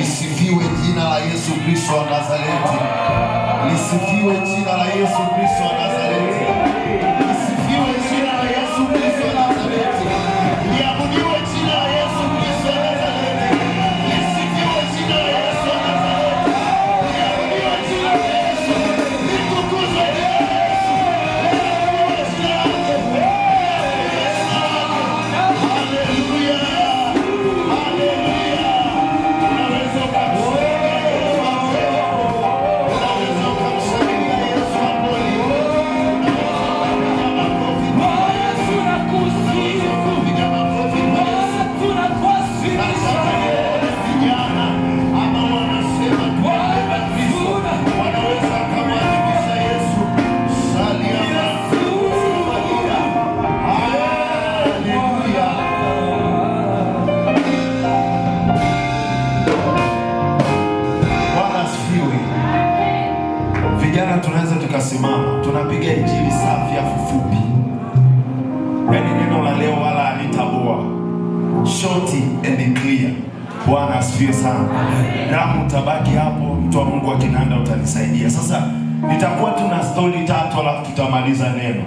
Lisifiwe jina la Yesu Kristo wa Nazareti. Lisifiwe jina la Yesu Kristo wa Nazareti. Lisifiwe jina la Yesu Kristo wa Nazareti. Liabudiwe jina la Yesu Kristo wa Nazareti. Lisifiwe jina la Yesu wa Nazareti. Liabudiwe jina la Yesu. Litukuzwe jina la Yesu. Liabudiwe jina lake. Liabudiwe jina lake. Haleluya. Haleluya. Unaweza ukamshangilia Yesu hapo. Unaweza ukamshangilia Yesu hapo ulipo. Unaweza ukapiga makofi kwa Yesu. Unaweza ukapiga makofi kwa Yesu. Nataka nione vijana ambao wanasema tunampenda Kristo, wanaweza wakamwadhimisha Yesu. Salia Salia. Haleluya. Bwana asifiwe. Vijana tunaweza tukasimama, tunapiga injili safi afu fupi. Yaani neno la leo wala halitaboa. Short and clear. Bwana asifiwe sana. Ramu utabaki hapo, mtu wa Mungu wa kinanda utanisaidia. Sasa nitakuwa tuna stori tatu alafu tutamaliza neno.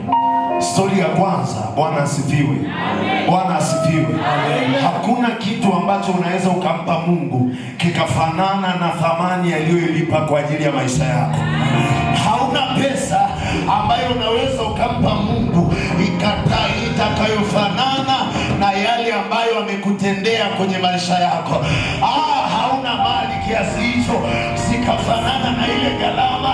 Stori ya kwanza, Bwana asifiwe. Bwana asifiwe. Hakuna kitu ambacho unaweza ukampa Mungu kikafanana na thamani aliyoilipa kwa ajili ya maisha yako. Hauna pesa ambayo unaweza ukampa Mungu itakayofanana na yale ambayo amekutendea kwenye maisha yako. Hauna mali kiasi hicho zikafanana na ile gharama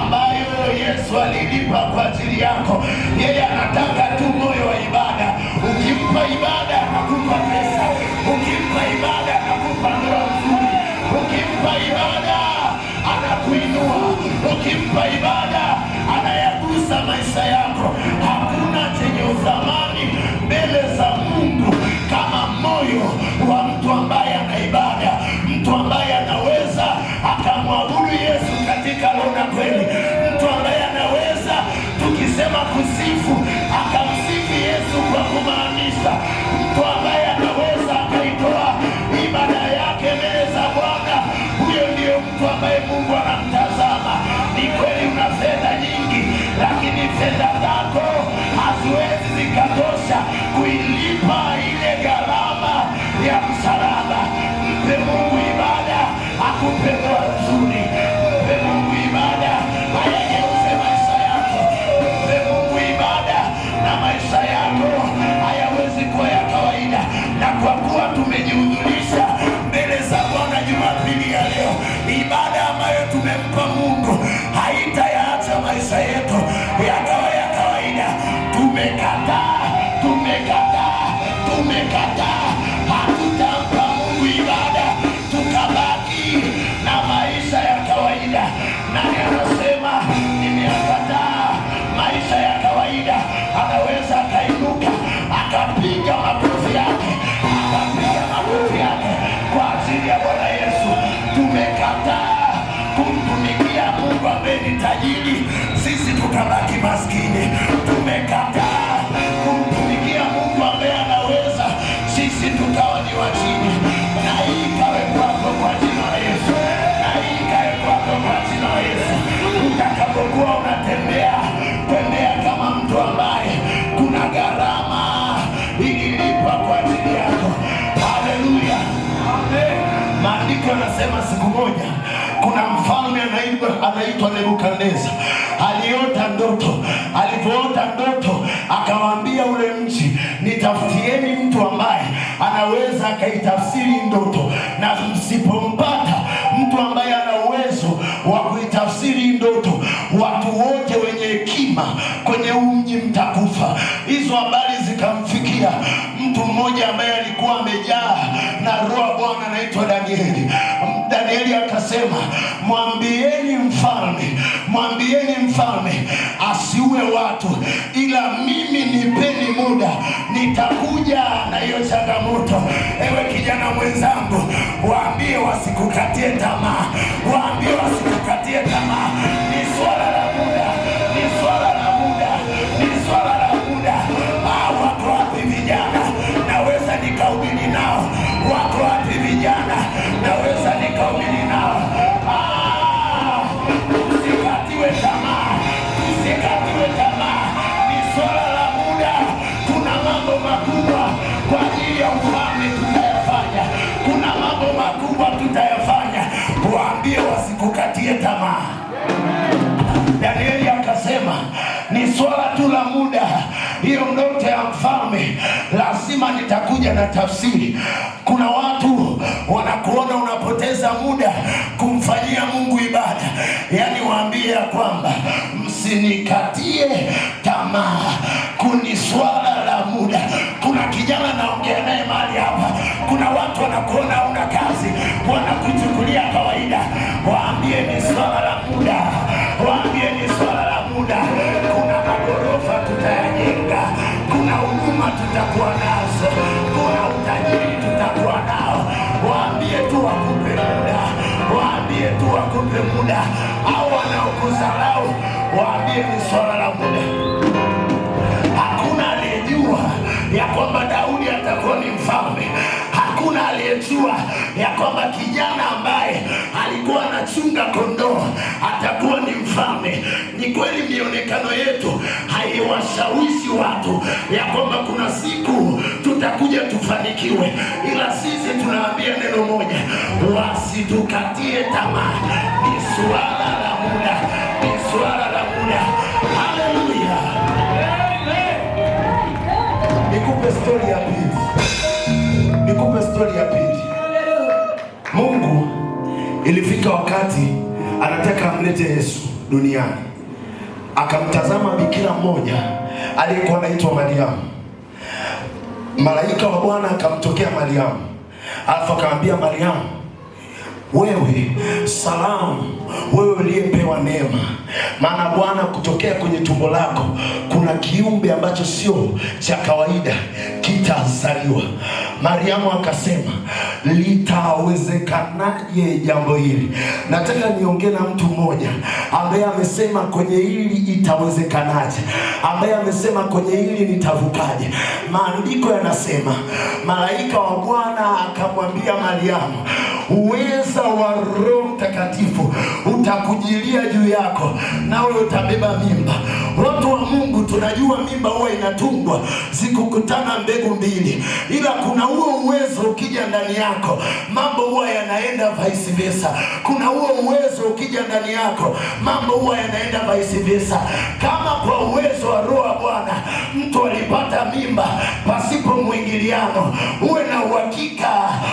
ambayo Yesu alilipa kwa ajili yako. Yeye anataka tu moyo wa ibada. Ukimpa ibada anakupa pesa, ukimpa ibada anakupa ndoa nzuri, ukimpa ibada anakuinua, ukimpa ibada anayagusa maisha yako. Hakuna chenye uthamani mbele za Mungu kama moyo wa mtu ambaye ana ibada, mtu ambaye anaweza akamwabudu Yesu katika roho na kweli, mtu ambaye anaweza tukisema kusifu akamsifu Yesu kwa kumaanisha, mtu ambaye anaweza akaitoa ibada yake mbele za Bwana. Huyo ndiyo mtu ambaye Mungu anamtazama. Ni kweli una fedha nyingi, lakini fedha zako haziwezi zikatosha kuilipa ile gharama ya msalaba. Mpe Mungu ibada, akupe ndoa nzuri. Mpe Mungu ibada, ayageuze maisha yako. Mpe Mungu ibada na maisha yako hayawezi kuwa ya kawaida. Na kwa kuwa tumejihudhurisha mbele za Bwana Jumapili ya leo, ibada ambayo tumempa Mungu haitayaacha maisha yetu yakawa ya kawaida. Tumekataa, tumekataa, tumekataa, hatutampa Mungu ibada tukabaki na maisha ya kawaida. Nani anasema nimeyakataa maisha ya kawaida? Anaweza akainuka akapiga makofi yake, akapiga makofi yake kwa ajili ya Bwana Yesu. Tumekataa kumtumikia Mungu ambaye ni tajiri, sisi tukabaki maskini. Tumekataa kumtumikia Mungu ambaye anaweza, sisi tukawa ni wa chini. Na hii ikawe kwako kwa jina la Yesu, na hii ikawe kwako kwa jina la Yesu. Utakapokuwa unatembea, tembea kama mtu ambaye kuna gharama ililipwa kwa ajili yako. Haleluya. Maandiko yanasema siku moja kuna mfalme anaitwa Nebukadneza aliota ndoto. Alivyoota ndoto akawaambia ule mji, nitafutieni mtu ambaye anaweza akaitafsiri ndoto, na msipompata mtu ambaye ana uwezo wa kuitafsiri ndoto, watu wote wenye hekima kwenye huu mji mtakufa. Hizo habari zikamfikia mtu mmoja ambaye alikuwa amejaa na roho ya Bwana, anaitwa Danieli. Danieli akasema, mwambieni mfalme, mwambieni mfalme asiue watu, ila mimi nipeni muda, nitakuja na hiyo changamoto. Ewe kijana mwenzangu, waambie wasikukatie tamaa, waambie wasikukatie tamaa. Ni swala la muda, ni swala la muda, ni swala la muda. Wako wapi vijana? Naweza nikahubiri nao. Wako wapi vijana? Naweza nika Wasikukatie tamaa. Danieli akasema ni swala tu la muda, hiyo ndoto ya mfalme lazima nitakuja na tafsiri. Kuna watu wanakuona unapoteza muda kumfanyia Mungu ibada, yaani waambie ya kwamba msinikatie tamaa, kuni swala la muda. Kuna kijana naongea naye mahali hapa, kuna watu wanakuona una kazi, wanakuchukulia kawaida, waambie ni swala la muda, waambie ni swala la muda. Kuna magorofa tutayajenga, kuna huduma tutakuwa nazo, kuna utajiri tutakuwa nao. Waambie tu wakupe muda, waambie tu wakupe muda, au wanaokudharau waambie ni swala la muda. Hakuna aliyejua ya kwamba Daudi atakuwa ni mfalme. Hakuna aliyejua ya kwamba kijana ambaye alikuwa anachunga kondoo atakuwa ni mfalme. Ni kweli mionekano yetu haiwashawishi watu ya kwamba kuna siku tutakuja tufanikiwe, ila sisi tunaambia neno moja, wasitukatie tamaa. Ni suala la muda, ni suala la muda. Haleluya! Nikupe stori ya pili, nikupe stori ya pili. Mungu ilifika wakati anataka amlete Yesu duniani, akamtazama bikira mmoja aliyekuwa anaitwa Mariamu. Malaika wa Bwana akamtokea Mariamu, alafu akamwambia Mariamu, wewe salamu, wewe uliyepewa neema, maana Bwana kutokea kwenye tumbo lako kuna kiumbe ambacho sio cha kawaida kitazaliwa. Mariamu akasema, litawezekanaje jambo hili? Nataka niongee na mtu mmoja ambaye amesema kwenye hili itawezekanaje, ambaye amesema kwenye hili nitavukaje. Maandiko yanasema malaika wa Bwana akamwambia Mariamu, uweza wa Roho Mtakatifu utakujilia juu yako, nawe utabeba mimba. Watu wa Mungu, tunajua mimba huwa inatungwa zikukutana mbegu mbili, ila kuna huo uwezo ukija ndani yako mambo huwa yanaenda vice versa. Kuna huo uwezo ukija ndani yako mambo huwa yanaenda vice versa. Kama kwa uwezo wa Roho wa Bwana mtu alipata mimba pasipo mwingiliano, uwe na uhakika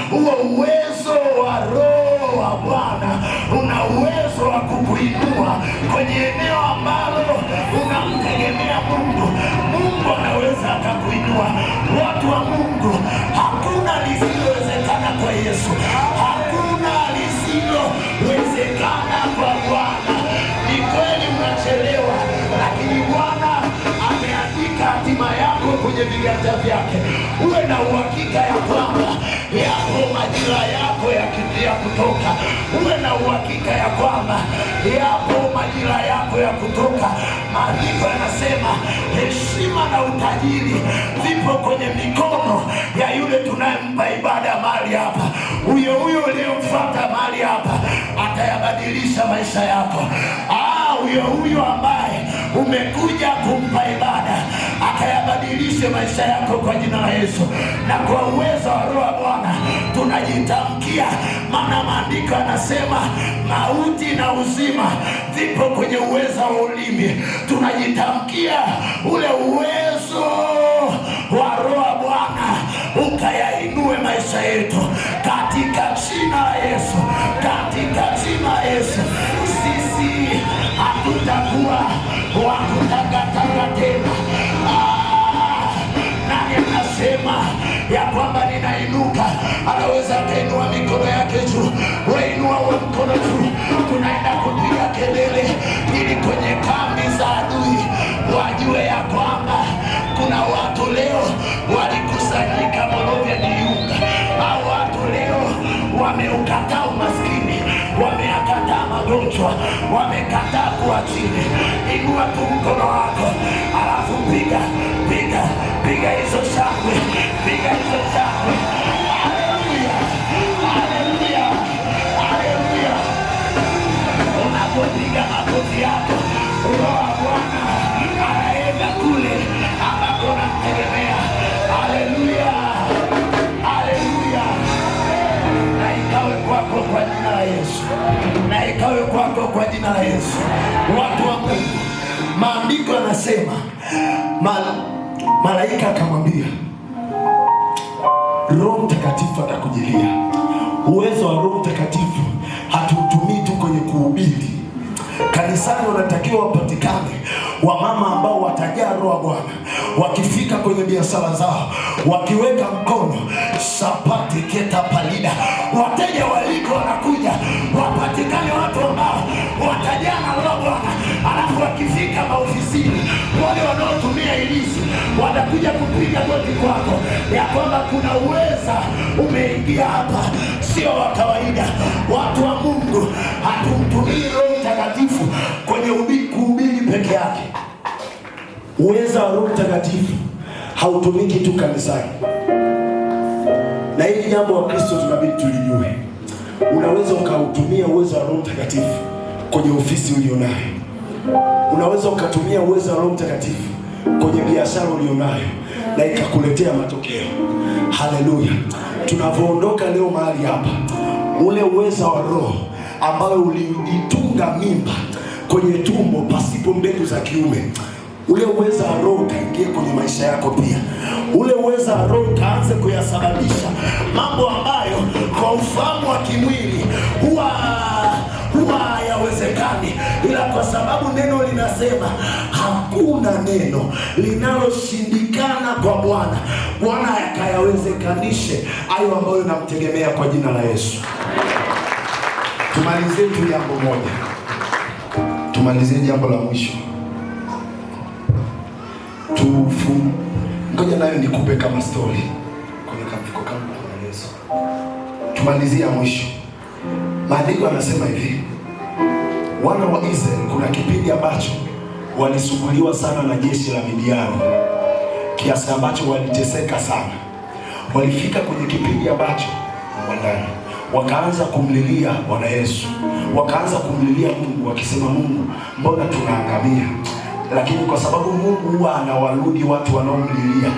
huo uwezo wa Roho wa Bwana una uwezo wa kukuinua kwenye eneo ambalo unamtegemea Mungu. Mungu anaweza akakuinua. Watu wa Mungu, hakuna lisilowezekana kwa Yesu, hakuna lisilowezekana kwa Bwana. Ni kweli unachelewa, lakini Bwana ameandika hatima yako kwenye viganja vyake. Uwe na uhakika ya kwamba yapo majira yako ya kutoka. Uwe na uhakika ya kwamba yapo majira yako ya kutoka. Maandiko yanasema heshima na utajiri vipo kwenye mikono ya yule tunayempa ibada mahali hapa. Huyo huyo uliyemfuata mahali hapa atayabadilisha maisha yako. Huyo huyo ambaye umekuja kumpa ibada akayabadilishe maisha yako kwa jina la Yesu. Na kwa uwezo wa Roho wa Bwana tunajitamkia, maana maandiko yanasema mauti na uzima vipo kwenye uwezo wa ulimi. Tunajitamkia ule uwezo wa Roho wa Bwana ukayainue maisha yetu katika jina la Yesu, katika jina la Yesu. Sisi hatutakuwa wa kutangatanga tena. Nani anasema ya kwamba ninainuka? Anaweza akainua mikono yake juu. Wainua huo mkono juu, tunaenda kupiga kelele ili kwenye kambi za adui wajue ya kwamba kuna watu leo walikusanyika Morovia Iunga. Hao watu leo wameukataa umaskini, wameakataa magonjwa, wamekataa kuwa chini. Inua tu mkono wako, alafu piga piga piga hizo shangwe, piga hizo shangwe. Haleluya, haleluya, haleluya! Unapopiga makofi yako, Roho wa Bwana anaenda kule ambako unamtegemea. Haleluya, haleluya! Na ikawe kwako kwa jina la Yesu, na ikawe Yawe kwako kwa jina la Yesu. Watu wa Mungu, maandiko yanasema malaika akamwambia, Roho Mtakatifu atakujilia. Uwezo wa Roho Mtakatifu hatuutumii tu kwenye kuhubiri. Kanisani wanatakiwa wapatikane wamama ambao watajaa Roho wa Bwana, wakifika kwenye biashara zao, wakiweka mkono sapati keta palida, wateja waliko wanakuja, wapatikane watu ambao watajaa na Roho wa Bwana. Alafu wakifika maofisini, wale wanaotumia ilisi watakuja kupiga goti kwako, ya kwamba kuna uweza umeingia hapa, sio wa kawaida. Watu wa Mungu, hatumtumii Roho Mtakatifu kwenye kuhubiri peke yake. Uweza wa Roho Mtakatifu hautumiki tu kanisani, na hili jambo wa Kristo tunabidi tulijue. Unaweza ukautumia uwezo wa Roho Mtakatifu kwenye ofisi ulionayo, unaweza ukatumia uwezo wa Roho Mtakatifu kwenye biashara ulionayo na ikakuletea matokeo. Haleluya! Tunavyoondoka leo mahali hapa, ule uweza wa Roho ambayo uliitunga mimba kwenye tumbo pasipo mbegu za kiume, ule uweza wa Roho ukaingie kwenye maisha yako pia. Ule uweza wa Roho ukaanze kuyasababisha mambo ambayo kwa ufahamu wa kimwili huwa hayawezekani, ila kwa sababu neno linasema hakuna neno linaloshindikana kwa Bwana, Bwana akayawezekanishe hayo ambayo namtegemea kwa jina la Yesu. Tumalizie tu jambo moja, tumalizie jambo la mwisho. Ngoja nayo nikupe kama story kwenye kamfuko kangu kwa maelezo. Tumalizie ya mwisho. Maandiko yanasema hivi, wana wa Israeli kuna kipindi ambacho walisumbuliwa sana na jeshi la Midiani, kiasi ambacho waliteseka sana. Walifika kwenye kipindi ambacho wandani wakaanza kumlilia Bwana Yesu, wakaanza kumlilia Mungu wakisema, Mungu, mbona tunaangamia? Lakini kwa sababu Mungu huwa anawarudi watu wanaomlilia,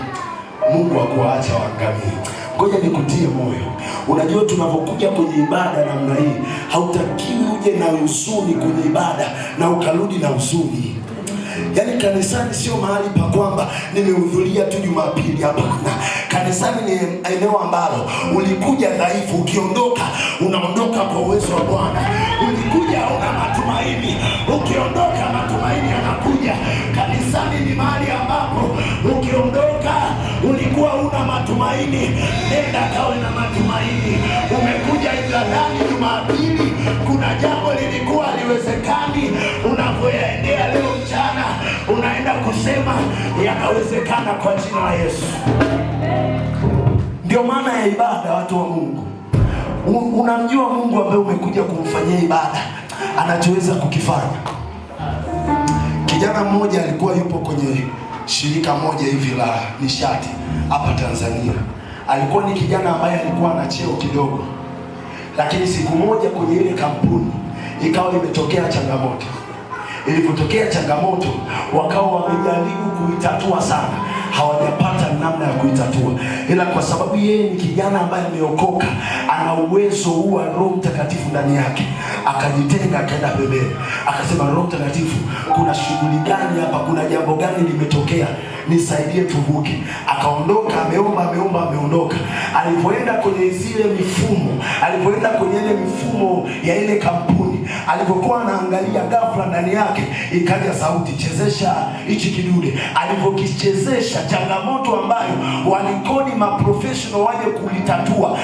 Mungu hakuwaacha waangamie. Ngoja nikutie moyo. Unajua, tunavyokuja kwenye ibada namna hii, hautakiwi uje na huzuni kwenye ibada na ukarudi na huzuni. Yaani kanisani sio mahali pa kwamba nimehudhuria tu Jumapili. Hapana, kanisani ni eneo ambalo ulikuja dhaifu, ukiondoka unaondoka kwa uwezo wa Bwana. Ulikuja una matumaini, ukiondoka matumaini yanakuja. Kanisani ni mahali ambapo ukiondoka ulikuwa una matumaini, nenda kawe na matumaini. Umekuja ibadani Jumapili, kuna jambo lilikuwa haliwezekani, unavyoyaendea leo mchana unaenda kusema yanawezekana kwa jina la Yesu. Ndio maana ya ibada, watu wa Mungu. Unamjua Mungu ambaye umekuja kumfanyia ibada anachoweza kukifanya. Kijana mmoja alikuwa yupo kwenye shirika moja hivi la nishati hapa Tanzania. Alikuwa ni kijana ambaye alikuwa na cheo kidogo, lakini siku moja kwenye ile kampuni ikawa imetokea changamoto. Ilipotokea changamoto, wakawa wamejaribu kuitatua sana, hawajapata namna ya kuitatua, ila kwa sababu yeye ni kijana ambaye ameokoka, ana uwezo huu wa Roho Mtakatifu ndani yake, akajitenga, akaenda pembeni, akasema, Roho Mtakatifu, kuna shughuli gani hapa? Kuna jambo gani limetokea? Nisaidie tuvuke. Akaondoka, ameomba, ameomba, ameondoka. Alipoenda kwenye zile mifumo, alipoenda kwenye ile mifumo ya ile kampuni, alipokuwa anaangalia, ghafla ndani yake ikaja sauti, chezesha hichi kidude. Alipokichezesha, changamoto ambayo walikodi maprofessional waje kulitatua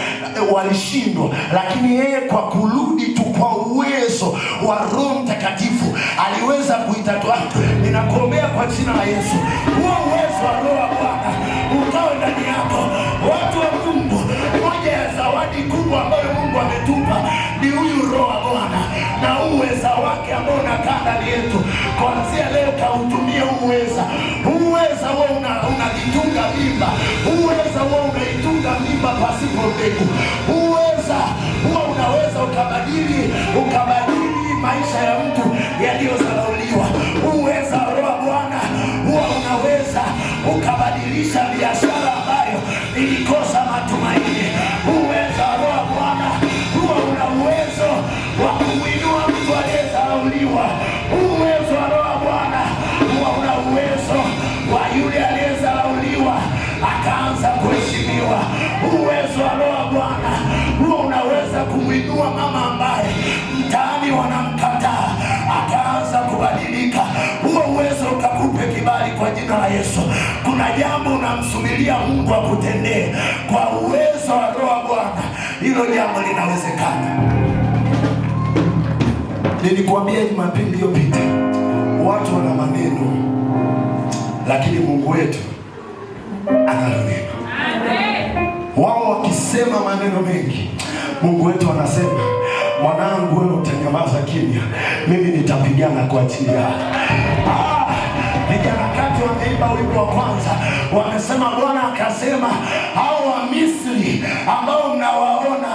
walishindwa, lakini yeye kwa kurudi tu kwa uwezo wa Roho Mtakatifu aliweza kuitatua. Ninakuombea kwa jina la Yesu, huo uwezo wa Roho wa Bwana ukawe ndani yako. Watu wa Mungu, moja ya zawadi kubwa ambayo Mungu ametupa ni huyu Roho wa Bwana na uweza wake ambao unakaa ndani yetu. Kuanzia leo kautumie uweza. Uweza huo unajitunga mimba, uweza huo unaitunga mimba pasipo mbegu. Uweza huo unaweza ukabadili maisha ya mtu yaliyozalauliwa. Uweza wa Roho wa Bwana huo unaweza ukabadilisha biashara ambayo ilikosa matumaini. Uweza wa Roho wa Bwana huo una uwezo wa kumuinua mtu aliye ambaye mtaani wanamkataa akaanza kubadilika. Huo uwezo ukakupe kibali kwa jina la Yesu. Kuna jambo unamsubiria Mungu akutendee kwa uwezo wa Roho wa Bwana, hilo jambo linawezekana. Nilikuambia Jumapili iliyopita, watu wana maneno, lakini Mungu wetu analo neno. Wao wakisema maneno mengi, Mungu wetu anasema, mwanangu, wewe utanyamaza kimya, mimi nitapigana kwa ajili yako. Vijana kati wameimba wimbo wa kwanza, wamesema Bwana akasema, hao wa Misri ambao mnawaona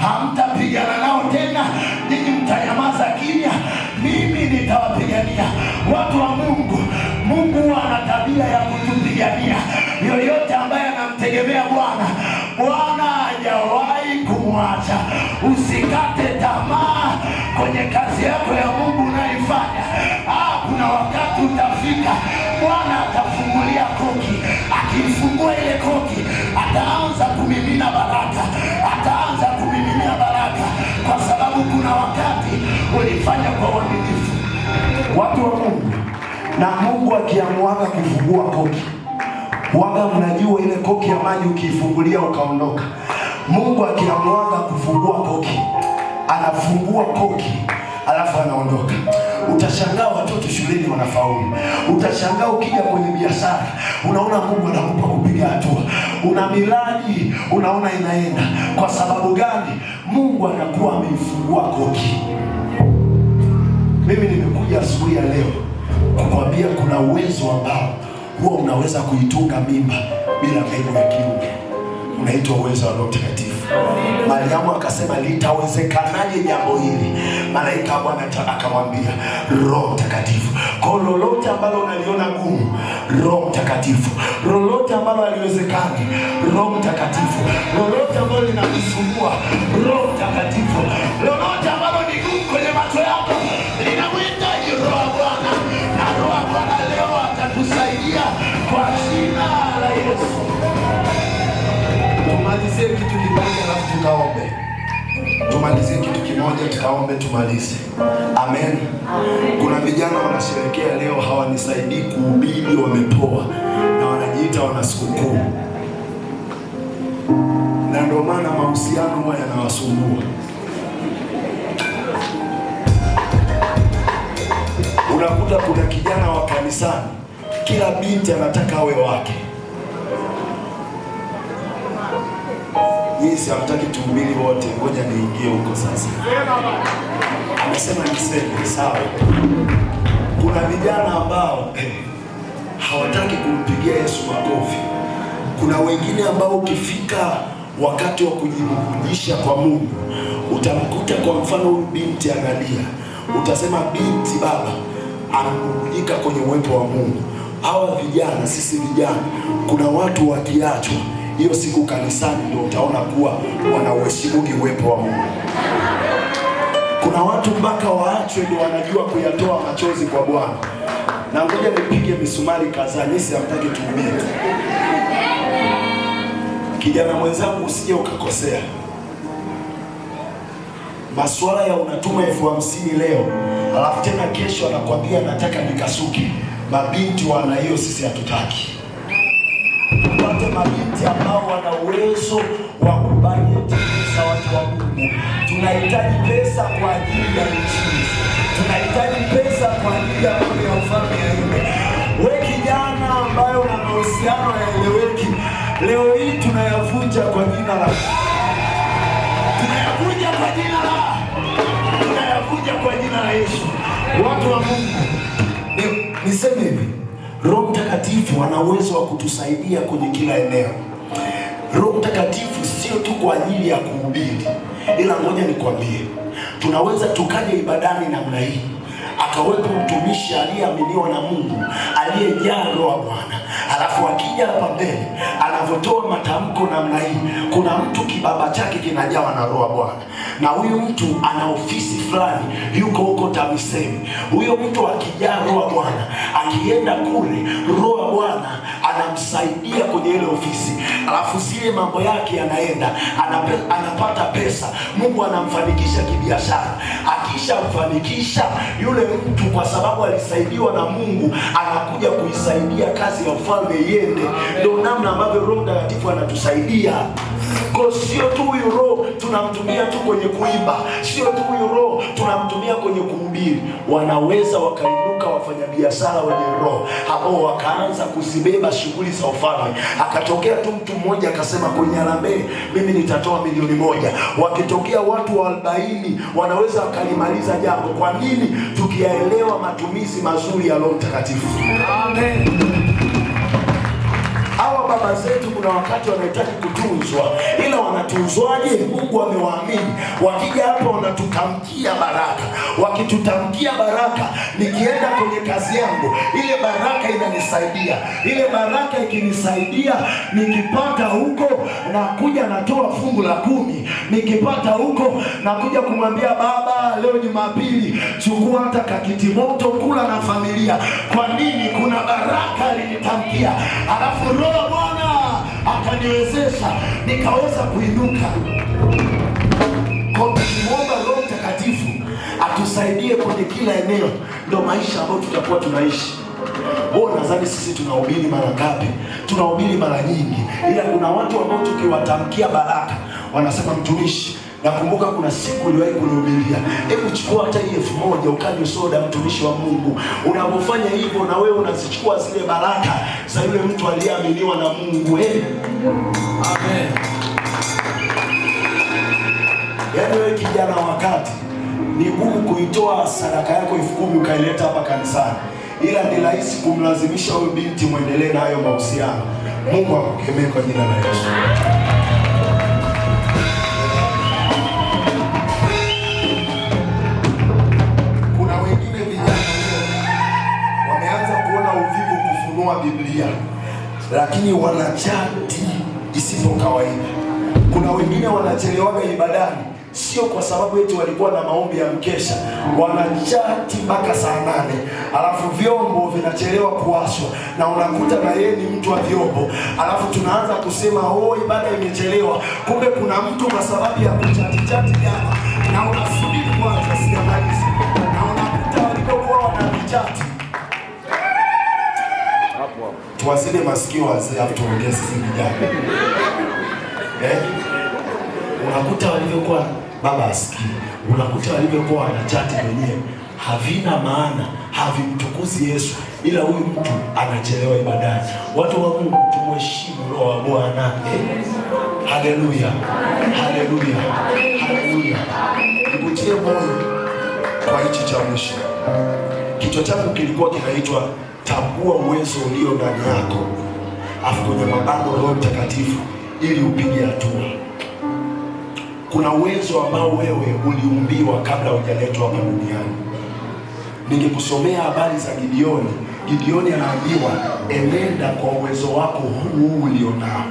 hamtapigana nao tena, ninyi mtanyamaza kimya, mimi nitawapigania. Watu wa Mungu, Mungu huwa ana tabia ya kutupigania. Yoyote ambaye anamtegemea Bwana, Bwana hajawahi kumwacha. Usikate tamaa kwenye kazi yako ya Mungu unayoifanya. Kuna wakati utafika, Bwana atafungulia koki. Akifungua ile koki, ataanza kumimina baraka, ataanza kumiminia baraka, kwa sababu kuna wakati ulifanya kwa uaminifu. Watu wa Mungu, na Mungu akiamuaga kufungua koki, waga mnajua ile koki ya maji ukiifungulia ukaondoka. Mungu akiamuaga kufungua koki, anafungua koki alafu anaondoka. Utashangaa watoto shuleni wanafaulu. Utashangaa ukija kwenye biashara unaona Mungu anakupa kupiga hatua, una miradi unaona inaenda. Kwa sababu gani? Mungu anakuwa ameifungua koki. Mimi nimekuja asubuhi ya leo kukwambia kuna uwezo ambao huwa unaweza kuitunga mimba bila mbegu ya kiume, unaitwa uwezo wa Roho Mtakatifu. Mariamu akasema litawezekanaje jambo hili? Malaika wa Bwana akamwambia Roho Mtakatifu. Kwa lolote ambalo unaliona gumu, Roho Mtakatifu. Lolote ambalo haliwezekani, Roho Mtakatifu. Lolote ambalo linakusumbua, Roho Mtakatifu. Lolote ambalo ni gumu kwenye macho yako linamhitaji Roho wa Bwana, na Roho wa Bwana leo atakusaidia kwa jina la Yesu. Tumalizie kitu kimoja alafu tukaombe. Tumalizie kitu kimoja tukaombe, tumalize. Amen. Kuna vijana wanasherehekea leo, hawanisaidii kuhubiri, wamepoa na wanajiita wana sikukuu, na ndio maana mahusiano huwa yanawasumbua. Unakuta kuna kijana wa kanisani, kila binti anataka awe wake. Nyinyi hamtaki tuhubiri wote, ngoja niingie huko sasa. Amesema niseme, sawa. Kuna vijana ambao hawataki kumpigia Yesu makofi. Kuna wengine ambao ukifika wakati wa kujibubujisha kwa Mungu utamkuta, kwa mfano huyu binti analia, utasema binti baba anabubujika kwenye uwepo wa Mungu. Hawa vijana, sisi vijana, kuna watu wakiachwa hiyo siku kanisani ndio utaona kuwa wanauheshimugi uwepo wa Mungu. Kuna watu mpaka waachwe ndio wanajua kuyatoa machozi kwa Bwana. Na ngoja nipige misumari kadhaa, nyinyi hamtaki tuhubiri. Kijana mwenzangu, usije ukakosea. Masuala ya unatuma 50,000 leo, alafu tena kesho anakwambia nataka nikasuke. Mabinti wana hiyo, sisi hatutaki. Tupate mabinti ambao wana uwezo wa kubajeti pesa. Watu wa Mungu, tunahitaji pesa kwa ajili ya injili, tunahitaji pesa kwa ajili ya mambo ya ufalme yaende. We kijana ambaye una mahusiano hayaeleweki, leo hii tunayavunja kwa jina la tunayavunja kwa jina la tunayavunja kwa jina la Yesu. Watu wa Mungu, niseme hivi, Roho Mtakatifu ana uwezo wa kutusaidia kwenye kila eneo. Roho Mtakatifu sio tu kwa ajili ya kuhubiri, ila ngoja nikwambie, tunaweza tukaja ibadani namna hii, akawepo mtumishi aliyeaminiwa na Mungu, aliyejaa Roho wa Bwana, alafu akija hapa mbele anavyotoa matamko namna hii, kuna mtu kibaba chake kinajawa na Roho wa Bwana, na huyu mtu ana ofisi fulani, yuko huko TAMISEMI. Huyo mtu akijaa Roho wa Bwana, akienda kule, Roho wa Bwana anamsaidia kwenye ile ofisi, alafu zile mambo yake yanaenda, anapata pesa, Mungu anamfanikisha kibiashara. Akishamfanikisha yule mtu, kwa sababu alisaidiwa na Mungu, anakuja kuisaidia kazi ya ufalme iende. Ndio namna ambavyo Roho Mtakatifu anatusaidia. Kwa sio tu huyu Roho tunamtumia tu kwenye kuimba, sio tu huyu Roho tunamtumia kwenye kuhubiri. Wanaweza wakainuka wafanyabiashara wenye Roho ambao wakaanza kuzibeba shughuli za ufalme. Akatokea tu mtu mmoja akasema, kwenye harambee mimi nitatoa 1,000,000. Wakitokea watu 40 wanaweza wakalimaliza jambo. Kwa nini? Tukiyaelewa matumizi mazuri ya Roho Mtakatifu. Amen. Hawa baba zetu kuna wakati wanahitaji kutunzwa, ila wanatunzwaje? Mungu amewaamini. Wakija hapa wanatutamkia baraka, wakitutamkia baraka, nikienda kwenye kazi yangu ile baraka inanisaidia. Ile baraka ikinisaidia, nikipata huko nakuja natoa fungu la 10, nikipata huko nakuja kumwambia baba, leo Jumapili chukua hata kakiti moto kula na familia. Kwa nini? Kuna baraka alinitamkia, alafu Roho Bwana akaniwezesha nikaweza kuinuka. Kwa tukimuomba Roho Mtakatifu atusaidie kwenye kila eneo, ndio maisha ambayo tutakuwa tunaishi. Wewe unadhani sisi tunahubiri mara ngapi? Tunahubiri mara nyingi, ila kuna watu ambao tukiwatamkia baraka wanasema, mtumishi, nakumbuka kuna siku uliwahi kunihubiria, hebu chukua hata hii 1,000 ukanywe soda, mtumishi wa Mungu. Unapofanya hivyo na wewe unazichukua zile baraka za yule mtu aliyeaminiwa na Mungu. Amen. Yaani wewe kijana, wakati ni ngumu kuitoa sadaka yako 10,000 ukaileta hapa kanisani, ila ni rahisi kumlazimisha huyo binti muendelee na hayo mahusiano. Mungu akukemee kwa jina la Yesu. Kuna wengine vijana leo wameanza kuona uvivu kufunua Biblia, lakini wanachati isipo kawaida. Kuna wengine wanachelewaga ibadani, sio kwa sababu eti walikuwa na maombi ya mkesha, wanachati mpaka saa 8, alafu vyombo vinachelewa kuwashwa, na unakuta na yeye ni mtu wa vyombo, alafu tunaanza kusema oh, ibada imechelewa. Kumbe kuna mtu kwa sababu ya kuchati chati jana, na unasubiri kwanza sijamaliza, na unakuta walikokuwa wanavichati. Tuwazile masikio wazee, afu tuongee sisi vijana. Unakuta walivyokuwa baba asikii, unakuta walivyokuwa wanachati wenyewe havina maana, havimtukuzi Yesu, ila huyu mtu anachelewa ibadani. Watu wa Mungu, tumheshimu Roho wa Bwana. Haleluya, haleluya, haleluya. Nikutie moyo kwa hichi cha mwisho. Kichwa changu kilikuwa kinaitwa tambua uwezo ulio ndani yako, afu kwenye mabano Roho Mtakatifu, ili upige hatua. Kuna uwezo ambao wewe uliumbiwa kabla hujaletwa hapa duniani. Ningekusomea habari za Gideoni. Gideoni anaambiwa enenda kwa uwezo wako huu ulionao.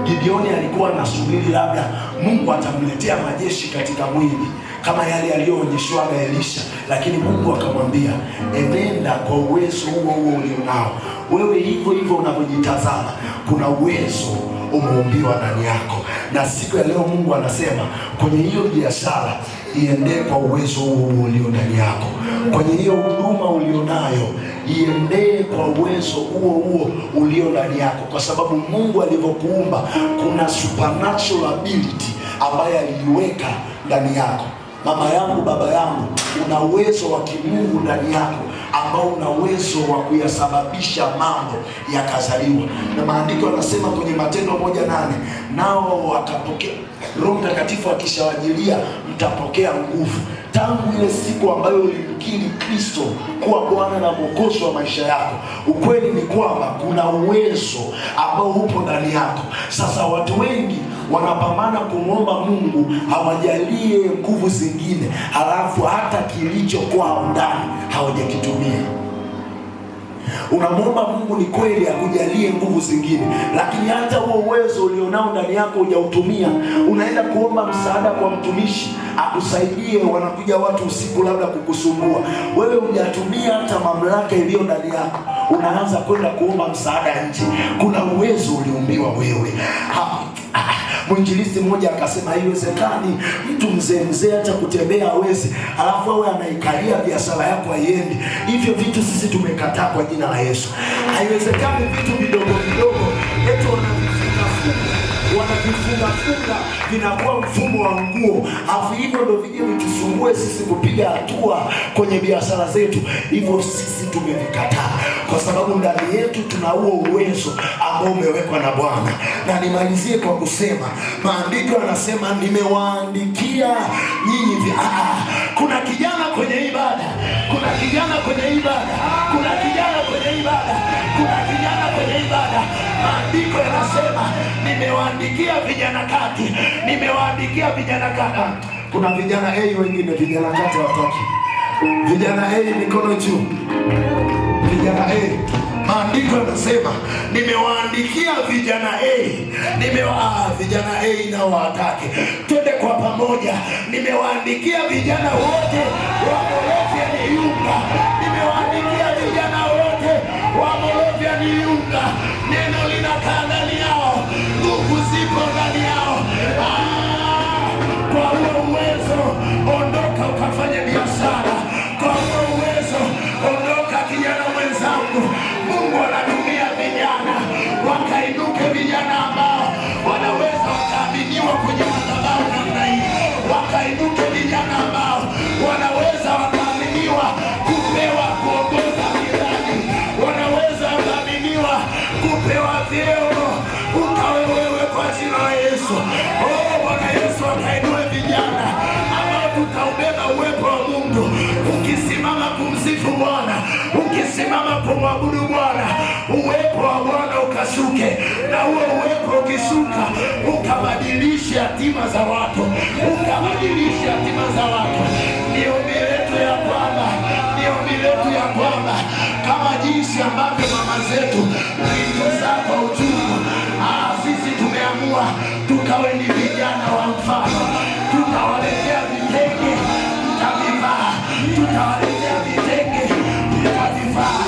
Gideoni alikuwa anasubiri labda Mungu atamletea majeshi katika mwili kama yale aliyoonyeshwa na Elisha, lakini Mungu akamwambia enenda kwa uwezo huo huo ulionao. Wewe hivyo hivyo unavyojitazama, kuna uwezo umeumbiwa ndani yako, na siku ya leo Mungu anasema kwenye hiyo biashara iendee kwa uwezo huo huo ulio ndani yako, kwenye hiyo huduma ulionayo iendee kwa uwezo huo huo ulio ndani yako, kwa sababu Mungu alivyokuumba kuna supernatural ability ambaye aliiweka ndani yako. Mama yangu, baba yangu, una uwezo wa kimungu ndani yako ambao una uwezo wa kuyasababisha mambo yakazaliwa. Na maandiko yanasema kwenye Matendo 1:8, nao wakapokea Roho Mtakatifu akishawajilia mtapokea nguvu. Tangu ile siku ambayo ulimkiri Kristo kuwa Bwana na Mwokozi wa maisha yako, ukweli ni kwamba kuna uwezo ambao upo ndani yako. Sasa watu wengi wanapambana kumwomba Mungu hawajalie nguvu zingine, halafu hata kilicho kwao ndani hawajakitumia. Unamwomba Mungu ni kweli akujalie nguvu zingine, lakini hata huo uwezo ulionao ndani yako hujautumia. Unaenda kuomba msaada kwa mtumishi akusaidie, wanakuja watu usiku labda kukusumbua wewe, hujatumia hata mamlaka iliyo ndani yako, unaanza kwenda kuomba msaada nje. Kuna uwezo uliumbiwa wewe. Mwinjilisti mmoja akasema haiwezekani mtu mzee mzee hata kutembea hawezi, alafu awe anaikalia biashara yako haiendi. Hivyo vitu sisi tumekataa kwa jina la Yesu. Haiwezekani vitu vidogo vidogo eti wanavifungafunga vinakuwa mfumo wa nguo, alafu hivyo ndio vije vitusumbue sisi kupiga hatua kwenye biashara zetu. Hivyo sisi tumevikataa kwa sababu ndani yetu tuna huo uwezo ambao umewekwa na Bwana. Na nimalizie kwa kusema maandiko yanasema nimewaandikia nyinyi. Kuna kijana kwenye ibada, kuna kijana kwenye ibada, kuna kijana kwenye ibada, kuna kijana kwenye ibada. Maandiko yanasema nimewaandikia vijana kati, nimewaandikia vijana kati. Kuna vijana A wengine, vijana kati hawataki. Vijana A mikono juu. Vijana A. Maandiko yanasema nimewaandikia vijana A, vijana A nao hawataki. Twende kwa pamoja. Nimewaandikia vijana wote wa Moravian Iunga, nimewaandikia vijana wote wa Moravian Iunga. Neno linakaa ndani yao, nguvu zipo ndani yao. Kwa huo uwezo ondoka ukafanye biashara. Kwa huo uwezo ondoka, kijana mwenzangu. Mungu anatumia vijana, wakainuke vijana ambao wanaweza wakaaminiwa kwenye madhabahu namna hii, wakainuke vijana ambao wanaweza wakaaminiwa kupewa kuongoza miradi, wanaweza wakaaminiwa kupewa vyeo. Ukawe wewe kwa jina la Yesu. Oh, Bwana Yesu akainue vijana ambao tutaubeba uwepo wa Mungu. Ukisimama kumsifu Bwana, ukisimama kumwabudu Bwana, uwepo wa Bwana ukashuke, na huo uwepo ukishuka ukabadilishe hatima za watu, ukabadilishe hatima za watu. Ni ombi letu ya kwamba, ni ombi letu ya kwamba kama jinsi ambavyo mama zetu mlituzaa kwa uchungu, sisi tumeamua tukawe ni vijana wa mfano. Tutawaletea vitenge mtavivaa, tutawaletea vitenge mtavivaa.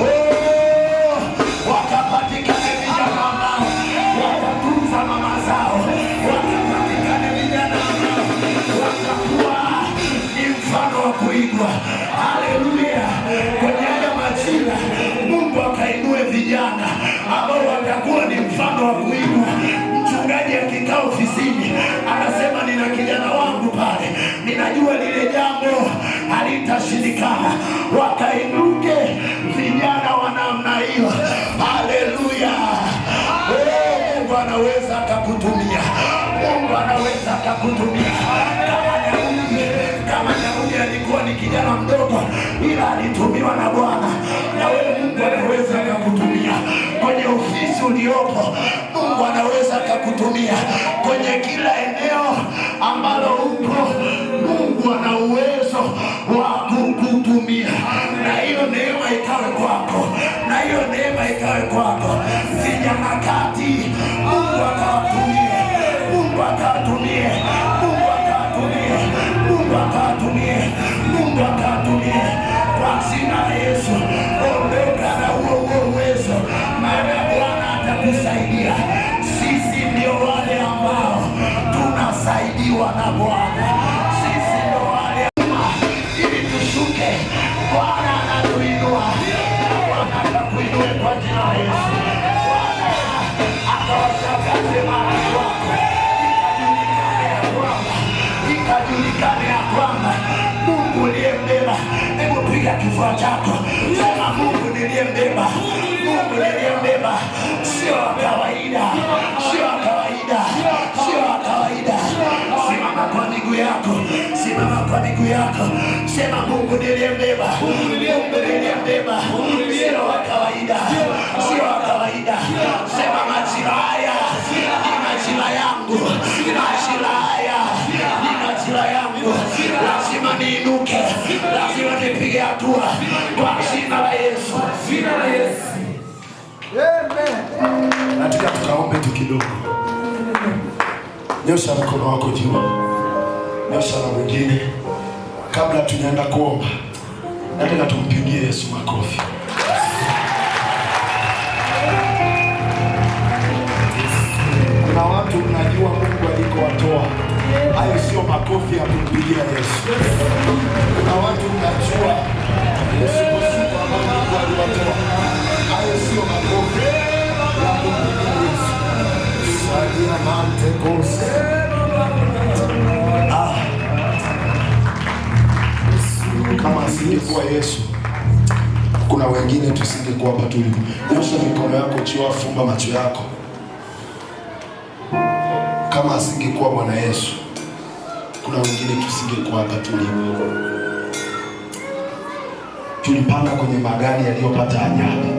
Oh, wakapatikane vijana ambao watatunza mama zao, wakapatikane vijana ambao watakuwa ni mfano wa kuigwa. Haleluya! Kwenye haya majira Mungu akainue vijana ambao watakuwa ni mfano wa kuigwa. Mchungaji akikaa ofisini anasema nina kijana wangu pale, ninajua lile jambo halitashindikana. Wakainuke vijana wa namna hiyo. Haleluya! Mungu anaweza akakutumia, Mungu anaweza akakutumia. Kama Daudi alikuwa ni kijana mdogo, ila alitumiwa na Bwana, na wewe Mungu anaweza akakutumia kwenye ofisi uliopo. Mungu anaweza akakutumia kwenye kila eneo ambalo upo. Mungu ana uwezo wa kukutumia, na hiyo neema ikawe kwako, na hiyo neema ikawe kwako. Vijana kati, Mungu akawatumie, Mungu akawatumie, Mungu akawatumie, Mungu akawatumie, Mungu akawatumie kwa jina la Yesu. Ondoka na huo uwezo, maana Bwana atakusaidia. Sisi ndio wale ambao tunasaidiwa na Bwana. Sisi ndio wale ili tushuke. Bwana anatuinua, Bwana atakuinua kwa jina la Yesu. Bwana akawashangaze maadui wako, ikajulikane ya kwamba Mungu uliyembeba. Hebu piga kifua chako, sema Mungu niliyembeba, Mungu niliyembeba sio wa kawaida, sio wa kawaida, sio wa kawaida. Simama kwa miguu yako, simama kwa miguu yako, sema Mungu niliyembeba, Mungu niliyembeba sio wa kawaida, sio wa kawaida. Sema majira haya ni majira yangu, majira haya ni majira yangu, lazima niinuke, lazima nipige hatua kwa jina la Yesu. Nataka tukaombe tu kidogo. Nyosha mkono wako juu, nyosha na mwingine. Kabla tujaenda kuomba, nataka tumpigie Yesu makofi. Kuna watu mnajua Mungu alikowatoa. Hayo sio makofi ya kumpigia Yesu. Kuna watu mnajua msukosuko ambao Mungu aliwatoa. Hayo sio makofi ya kumpigia Yesu. Salia mante kose. Kama asingekuwa Yesu, kuna wengine tusingekuwa hapa tulipo. Nyosha mikono yako juu, fumba macho yako. Kama asingekuwa Bwana Yesu, kuna wengine tusingekuwa hapa tulipo. Tulipanda kwenye magari yaliyopata ajali,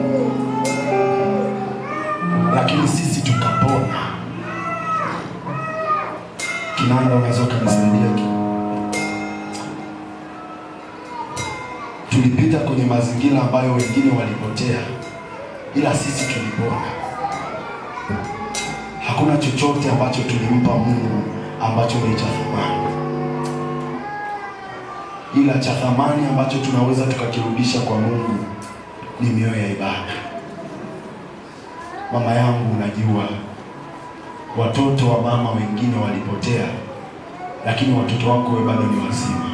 lakini sisi tukapona. Kinanda, unaweza ukanisaidia? Tulipita kwenye mazingira ambayo wengine walipotea, ila sisi tulipona. Hakuna chochote ambacho tulimpa Mungu ambacho ni cha thamani, ila cha thamani ambacho tunaweza tukakirudisha kwa Mungu ni mioyo ya ibada. Mama yangu, unajua watoto wa mama wengine walipotea, lakini watoto wako wewe bado ni wazima.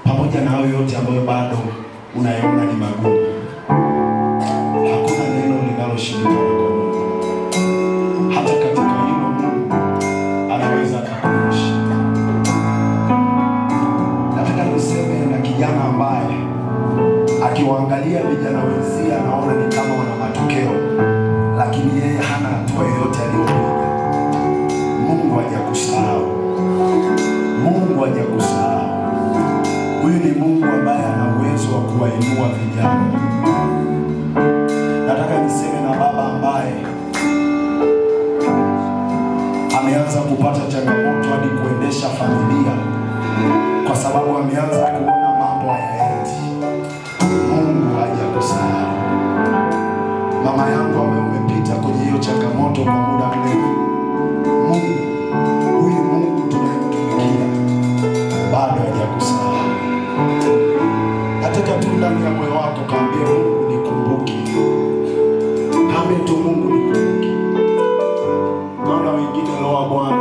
Pamoja na hayo yote ambayo bado unayaona ni magumu, hakuna neno linaloshindikana kwa Mungu. Hata katika hilo Mungu anaweza akakuvusha. Nataka niseme na kijana ambaye akiwaangalia vijana wenzie anaona ni kama wana matokeo, lakini yeye hana hatua yoyote aliyopiga. Mungu hajakusahau. Mungu hajakusahau. Huyu ni Mungu ambaye ana uwezo wa kuwainua vijana. Nataka niseme na baba ambaye ameanza kupata changamoto hadi kuendesha familia kwa sababu ameanza kuona mambo hayaendi. Mungu hajakusahau. Mama yangu ambaye umepita kwenye hiyo changamoto kwa muda mrefu, Mungu, huyu Mungu tunayemtumikia bado hajakusahau. Nataka tu ndani ya moyo wako kaambie Mungu, nikumbuke. Kaambie tu Mungu, nikumbuke. Naona wengine Roho wa Bwana,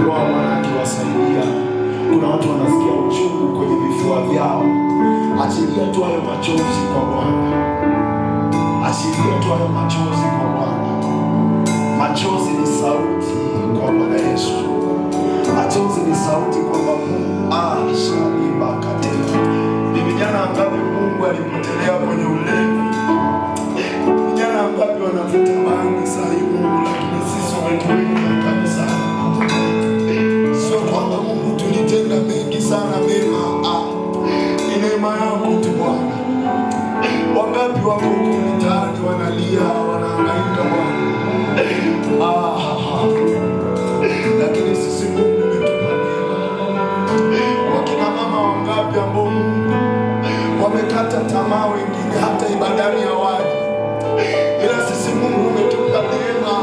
Roho wa Bwana akiwasaidia. Kuna watu wanasikia uchungu kwenye vifua vyao. Achilia tu hayo machozi kwa Bwana. Achilia tu hayo machozi kwa Bwana. Machozi ni sauti kwa Bwana Yesu. Machozi ni sauti kwamba Mungu ashalibakate. Ni vijana wangapi Mungu alipotelea kwenye ulevi? Vijana wangapi wanavuta bangi saa hii Mungu, lakini sisi umetuweka kanisani. Sio kwamba Mungu tulitenda mengi sana mema, ni neema yako tu Bwana. Wangapi wako huko mitaani wanalia, wanahangaika Bwana. Lakini sisi Mungu umetupa neema. Wakina mama wangapi ambao Mungu wamekata tamaa, wengine hata ibadani hawaji, ila sisi Mungu umetupa neema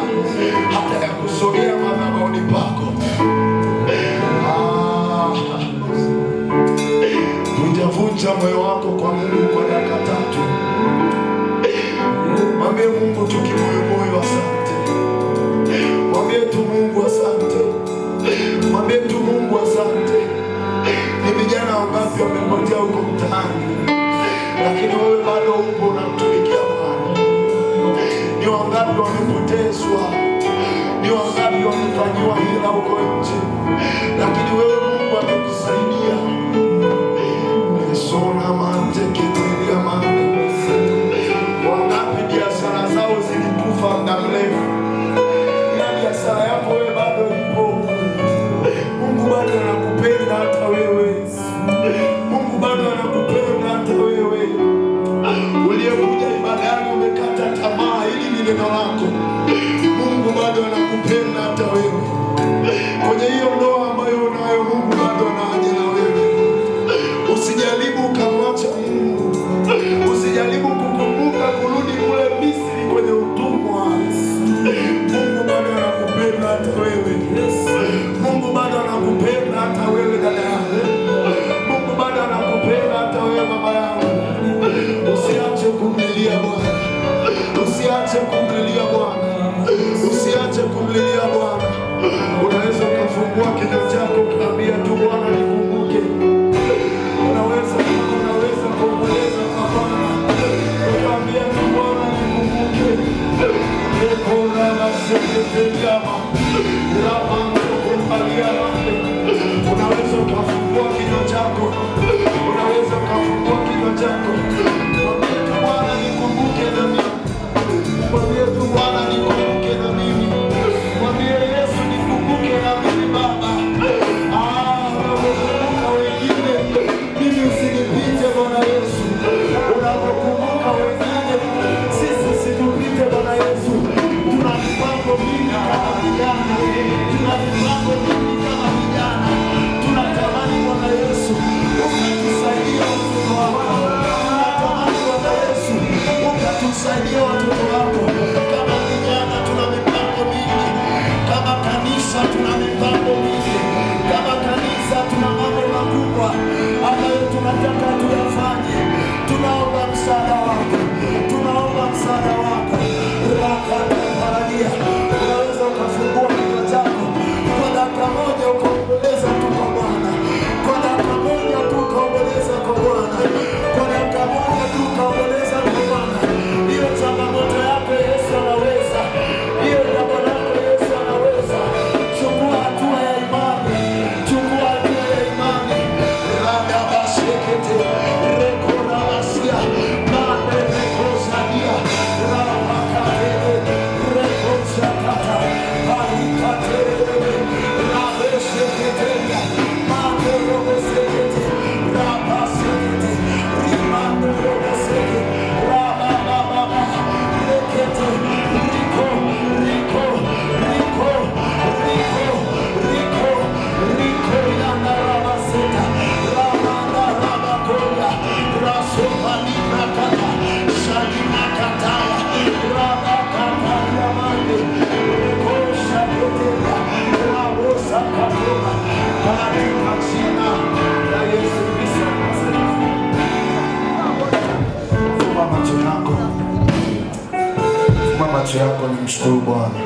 hata ya kusogea madhabahuni pako. Vunja moyo wako kwa Mungu kwa dakika tatu. Mwambie Mungu tu kimoyomoyo asante. Mwambie tu Mungu asante. Mwambie tu Mungu asante. Ni vijana wangapi wamepotea huko mtaani, lakini wewe bado upo unamtumikia Bwana. Ni wangapi wamepotezwa? Ni wangapi wamefanyiwa hila huko nje, lakini wewe Mungu amekusaidia. Sona mante kitilia mante. Wangapi biashara zao zilikufa muda mrefu, ila biashara yako wewe bado ipo. Mungu bado anakupenda hata wewe. Mungu bado anakupenda hata wewe. Uliyekuja ibadani umekata tamaa, hili ni neno lako. Mungu bado anakupenda hata wewe. Kwenye hiyo ndoa ambayo unayo, Mungu bado anaja na wewe. Usijaribu ukamwacha Mungu. Usijaribu kukumbuka katika jina la Yesu Kristo wa Nazareti. Fumba macho yako, fumba macho yako, nimshukuru Bwana.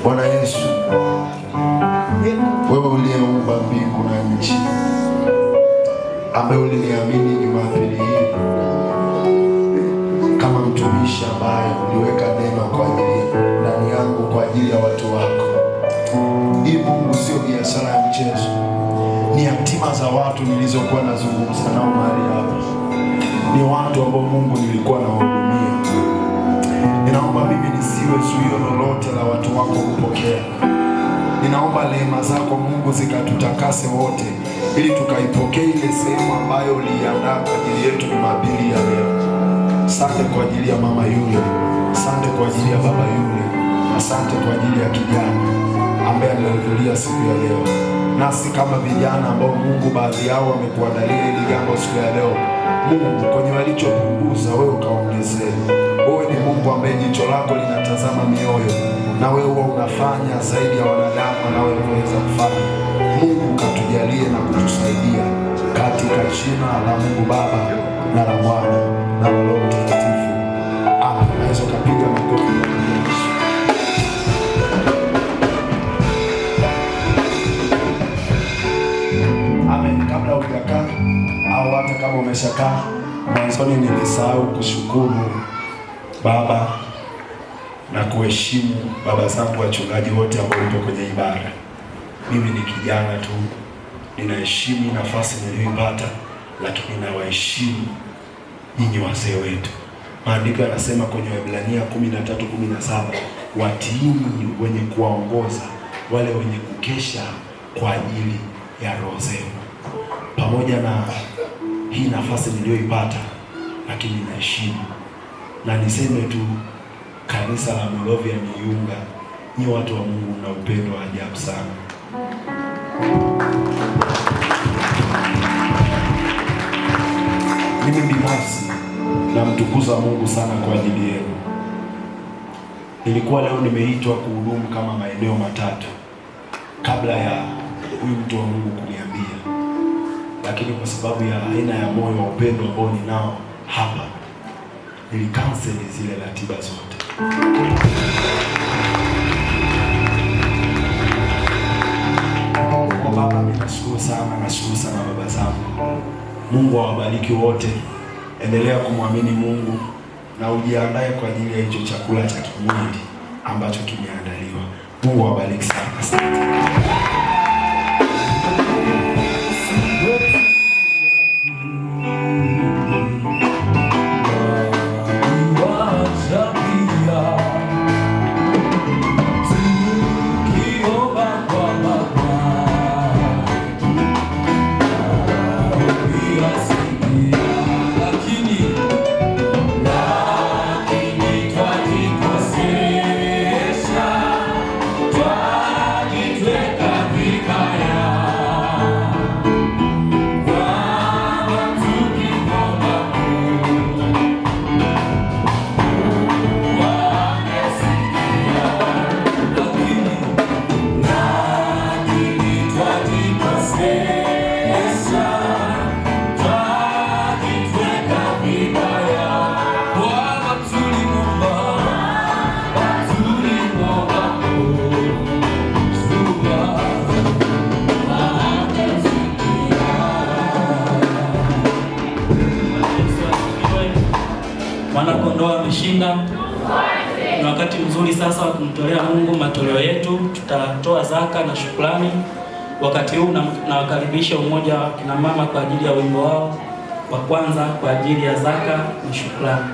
Bwana Yesu, wewe uliyeumba mbingu na nchi, ambaye uliniamini Jumapili hii kama mtumishi ambaye uliweka neno kwa ajili ndani yangu kwa ajili ya watu wako. Hii Mungu sio biashara ya mchezo, ni hatima za watu nilizokuwa nazungumza nao mahali hapa, ni watu ambao Mungu nilikuwa nawahudumia. Ninaomba mimi nisiwe zuio lolote la watu wako kupokea. Ninaomba rehema zako Mungu zikatutakase wote, ili tukaipokee ile sehemu ambayo uliiandaa kwa ajili yetu Jumapili ya leo. Asante kwa ajili ya mama yule, asante kwa ajili ya baba yule, asante kwa ajili ya kijana ambaye amehudhuria siku ya leo. Nasi kama vijana ambao Mungu baadhi yao wamekuandalia hili jambo siku ya leo, Mungu kwenye walichopunguza wewe ukaongezee. Wewe ni Mungu ambaye jicho lako linatazama mioyo, na wewe huwa unafanya zaidi ya wanadamu wanaoweza kufanya. Mungu katujalie na kutusaidia katika jina la Mungu Baba na la Mwana na la Roho Mtakatifu. Amen. Unaweza ukapiga makofi kwa Yesu. Amen. Kabla hujakaa au hata kama umeshakaa, mwanzoni nilisahau kushukuru Baba na kuheshimu baba zangu wachungaji wote ambao upo kwenye ibada. Mimi ni kijana tu, ninaheshimu nafasi niliyoipata, lakini nawaheshimu nyinyi wazee wetu. Maandiko yanasema kwenye Waebrania 13:17, watiini wenye kuwaongoza, wale wenye kukesha kwa ajili ya roho zenu. Pamoja na hii nafasi niliyoipata, lakini naheshimu. Na niseme tu, kanisa la Moravian Iunga, nyi watu wa Mungu mna upendo wa ajabu sana. Mimi binafsi namtukuza Mungu sana kwa ajili yenu. Nilikuwa leo nimeitwa kuhudumu kama maeneo matatu kabla ya huyu mtu wa Mungu kuniambia, lakini kwa sababu ya aina ya moyo wa upendo ambao ninao hapa, nilikanseli zile ratiba zote. Kwa Baba, mimi nashukuru sana, nashukuru sana baba zangu. Mungu awabariki wote. Endelea kumwamini Mungu na ujiandae kwa ajili ya hicho chakula cha kimwili ambacho kimeandaliwa. Mungu awabariki sana. Asante. Mwanakondoo ameshinda. Ni wakati mzuri sasa wa kumtolea Mungu matoleo yetu. Tutatoa zaka na shukrani. Wakati huu nawakaribisha umoja wa kina mama kwa ajili ya wimbo wao wa kwanza kwa ajili ya zaka na shukrani.